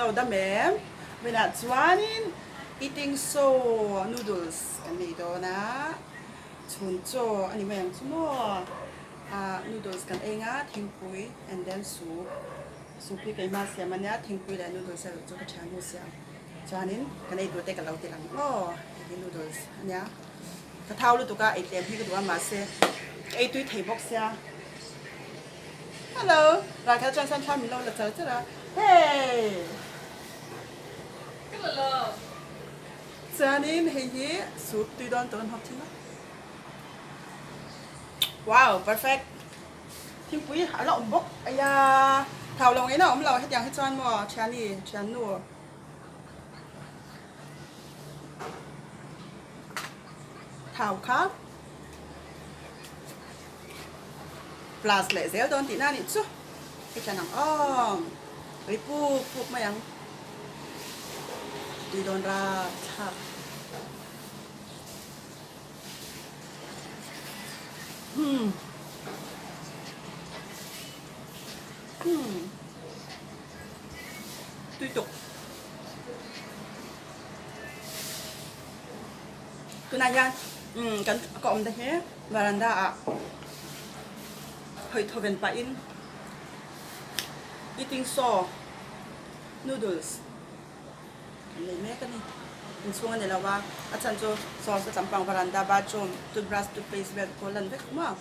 Lo dam em? Vawiinah chuanin eating show noodles kan nei dawn a, chhun chaw a ni mai ang chu maw? Ah noodles kan ei nga thingpui and then soup, soup hi keimah siam a nia, thingpui leh noodles erawh chu ka thiannu siam. Chuanin kan ei tur te ka lo ti lang maw? Hei hi noodles a nia, ka thau lutuk a, ei tlem hi ka duh a mahse ka ei tui thei bawk sia. Hello, Rakhel chuan san thla min lo la char char a, hey! Ka la lo. Chuanin hei hi soup tui dawn tur an hawp thin a. Wow, perfect. Thingpui a la awm bawk aya. Thau lo ngei na awm lo hetiang hi chuan maw thiani, thiannu. Thau kha. Plus leh zel dawn tihna a nih chu. Hei thian ang aw. Ri puk puk mai ang. Tui dawn rap thlak. Hmm. Hmm. Tui tuk. Tunah hian kan ka awm ta hi veranda ah hawi thaw ven pahin eating saw noodles kan nei mek a ni. Inchhung a ni lo a, a chhan chu sauce a champang veranda bathroom toothbrush toothpaste vel te pawh a lan vek maw.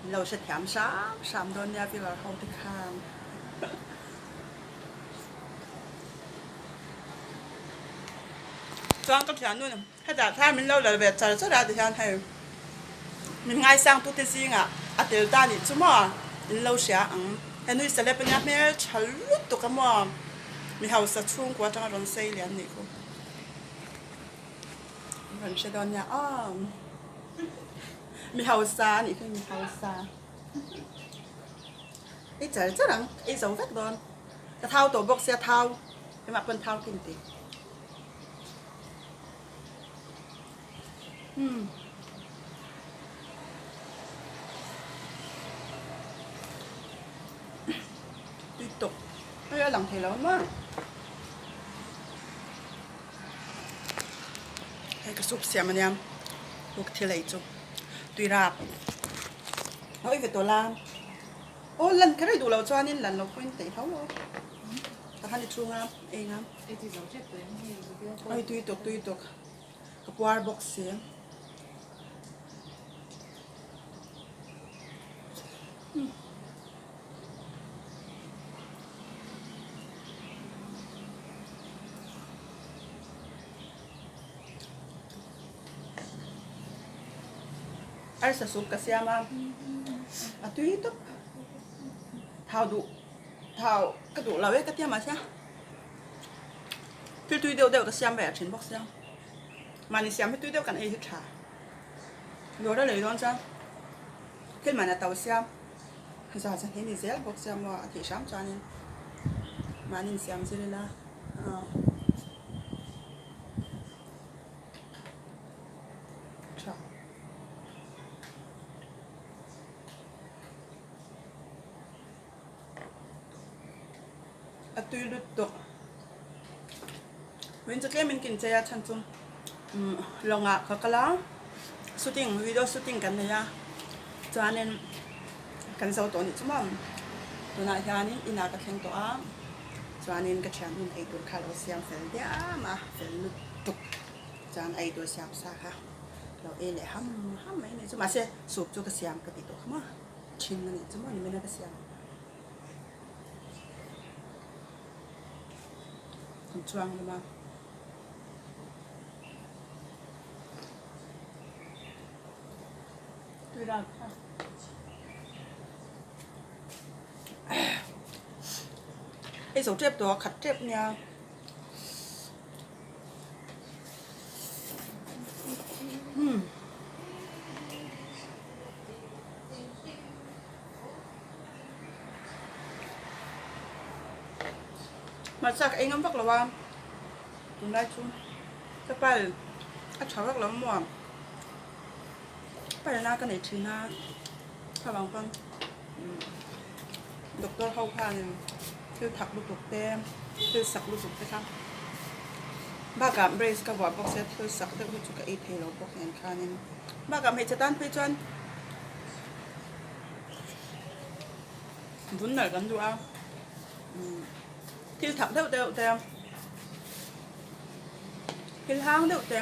Min lo hrethiam hram hram dawn nia viewer ho te khan. Chuan ka thian nun hetah thar min lo lal ve char char a tihian hei min ngaisang tute zingah a tel ta nih chu maw in lo hria ang he nui celeb ania hmel tha lutuk a maw mi hausa chhungkua atanga rawn sei lian nih khu rawn hre dawn nia aw mi hausa a nih khi mi hausa ei char char ang ei zo vek dawn. Ka thau tawh bawk sia thau keimah pawn thau kin ti. Hmm. Tui tuk. Hei a lang thei lo maw. Hei ka soup siam ania. Tuk thil ei chu. Tui rap. Oi ve tawh la. Aw lan kher i duh loh chuanin lan lo pawhin teih tho lo. Ka han i chhung a, eng a. Oi tui tuk tui tuk. Ka puar bawk si. Arsa soup ka siam a, a tui tawp. Thau duh, thau ka duh lo e ka tia mahse thil tui deuh deuh ka siam ve a thin bawk sia. Mahni siam hi tui deuh kan ei hi tha. Dawr a lei dawn chuan thil man a to sia, za zan hi ni zel bawk sia maw a tih hram chuanin mahni insiam zir ila. Tha. A tui lut tawh. Min chu tlem in kin chei a chhan chu lawngah ka kal a shooting video shooting kan nei a chuanin kan zo tawh a nih chu maw tunah hianin inah ka thleng tawh a chuanin ka thian hun eitur kha a lo siam fel diam a fel lutuk chuan eitur siam sa kha. Lo ei leh ham ham mai a nih chu mahse soup chu ka siam ka ti tawh kha maw thin a nih chu maw nimin a ka siam kan chuang hlawm a tui ral kha ei zo tep tawh a khat tep nia. Hmarcha ka ei ngam vak lo a, tunlai chu ka pal a tha vak lo maw, palna ka nei thin a, kha vang pawn doctor ho khanin. Thil thak lutuk te, thil sak lutuk te kha bakah brace ka vuah bawk sia thil sak deuh hi chu ka ei thei lo bawk nen khanin bakah hmeichhe tan phei chuan vun nalh kan duh a thil thak deuh deuh te thil hang deuh te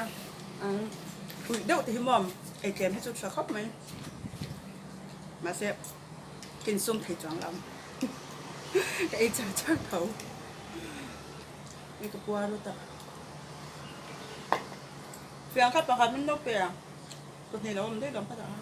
uih deuh te hi maw ei tlem hi chu tha khawp mai mahse. Kin sum thei chuang lo ka ei char char tho hei ka puar lut a fiang kha pakhat min lo pe a pahnih lo awm daih lo ka dah a.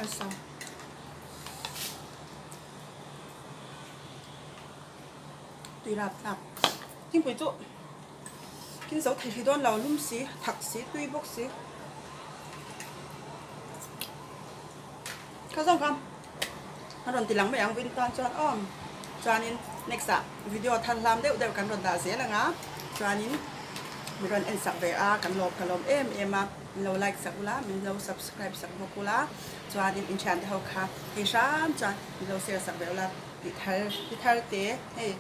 Asa. Tui rap thlak. Thingpui chu kin zo thei hrih dawn lo lum si, thak si, tui bawk si. Kha zawng kha a rawn ti lang mai ang vin tan chuan aw chuanin next ah video thar hlam deuh deuh kan rawn dah zel ang a chuanin min rawn en sak ve a kan lawm ka lawm em em a min lo like sak ula min lo subscribe sak bawk ula chuanin inthiante ho kha hei hram chuan min lo share sak ve ula tih thar ti thar te hei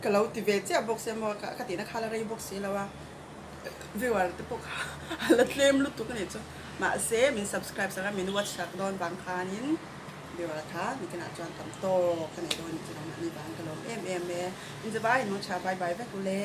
ka lo ti ve chiah bawk sia maw ka tihna kha la rei bawk si lo a viewer te pawh kha a la tlem lutuk a nih chu mahse min subscribe sak a min watch sak dawn vang khanin viewer kha nikinah chuan tam tawk ka nei dawn a ni chu mahni vang ka lawm em em e inzavaiin mangtha bye bye vek ule.